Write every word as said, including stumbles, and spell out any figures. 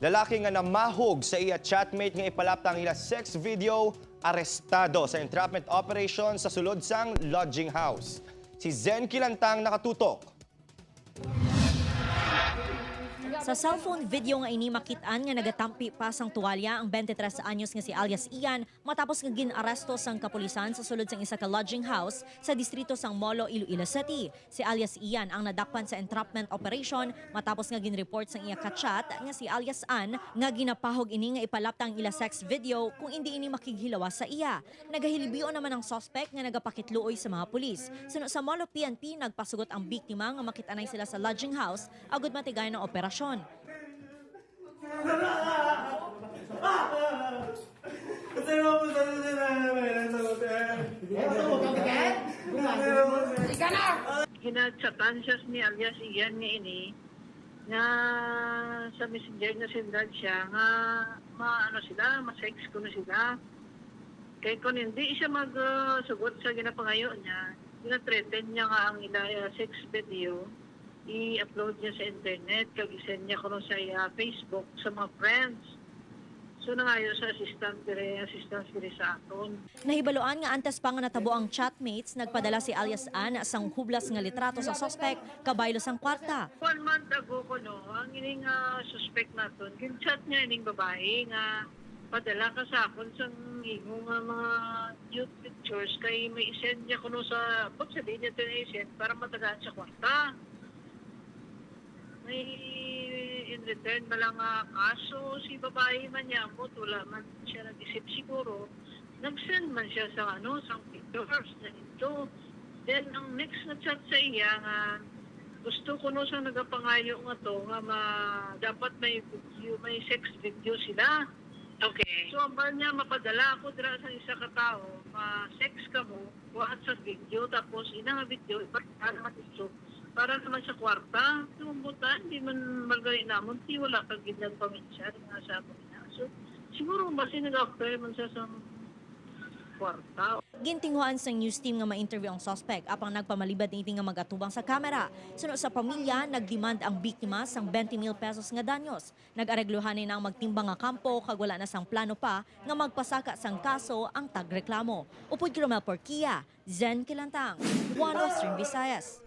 Lalaki nga namahog sa iya chatmate nga ipalapta ang ila sex video, arestado sa entrapment operation sa sulod sang lodging house. Si Zen Kilantang nakatutok. Sa cellphone video nga ini, makit-an nga nagatampi pa sang tuwalya ang twenty-three anyos nga si alias Ian matapos nga gin-aresto sang kapulisan sa sulod sang isa ka lodging house sa distrito sang Molo, Iloilo City. Si alias Ian ang nadakpan sa entrapment operation matapos nga gin-report sang iya ka-chat nga si alias Ann nga ginapahog ini nga ipalapta ang ila sex video kung indi ini makighilawas sa iya. Nagahilibio naman ang suspect nga nagapakitluoy sa mga pulis. Suno sa Molo P N P, nagpasugot ang biktima nga makit-anay sila sa lodging house agud matigayon ang operasyon. Ginachatan siya ni alias Ian nga ini nga sa messenger nga sindan siya nga ma ano sila, ma-sex ko na sila. Kay kung hindi siya magsugot sa ginapangayo niya, gina-threaten niya nga ang ila uh, sex video i-upload niya sa internet kag i-send niya kuno sa iya Facebook sa mga friends. So nangayo sa assistant dire, assistance dire sa aton. Nahibaluan nga antes pa nga natabo ang chatmates, nagpadala si alias Ann sang hublas nga litrato sa suspect kabaylo sang kwarta. One month ago ko no, ang ining uh, suspect naton, gin-chat niya ining babae nga padala ka sa akon sang imo nga mga nude pictures kay may i-send niya kuno sa pag sa niya to i-send para matagaan sa kwarta. May in return ba lang nga kaso si babae man niya mo, wala man siya nag-isip siguro. Nag-send man siya sa ano, sa pictures na ito. Then ang next nga chat sa iya nga gusto ko no sa nagapangayo nga to nga ma, dapat may video, may sex video sila. Okay. So ang bal niya mapadala ako dira sa isa ka tawo, ma-sex ka mo, kuha sa video tapos ina nga video ipakita naman ito para naman sa kwarta. Tumbutan, di man malgani namon ti wala ka gid nagpaminsyan nga sa ako na. So siguro basi nag-after man sa sa kwarta. Gintinguhaan sang news team nga ma-interview ang suspect, apang nagpamalibad ini nga magatubang sa kamera. Suno sa pamilya, nag-demand ang biktima sang twenty mil pesos nga danyos. Nag-aregluhan na ang magtimbang nga kampo kag wala na sang plano pa nga magpasaka sang kaso ang tagreklamo. Upod kay Romel Porquia, Zen Kilantang, One Western Visayas.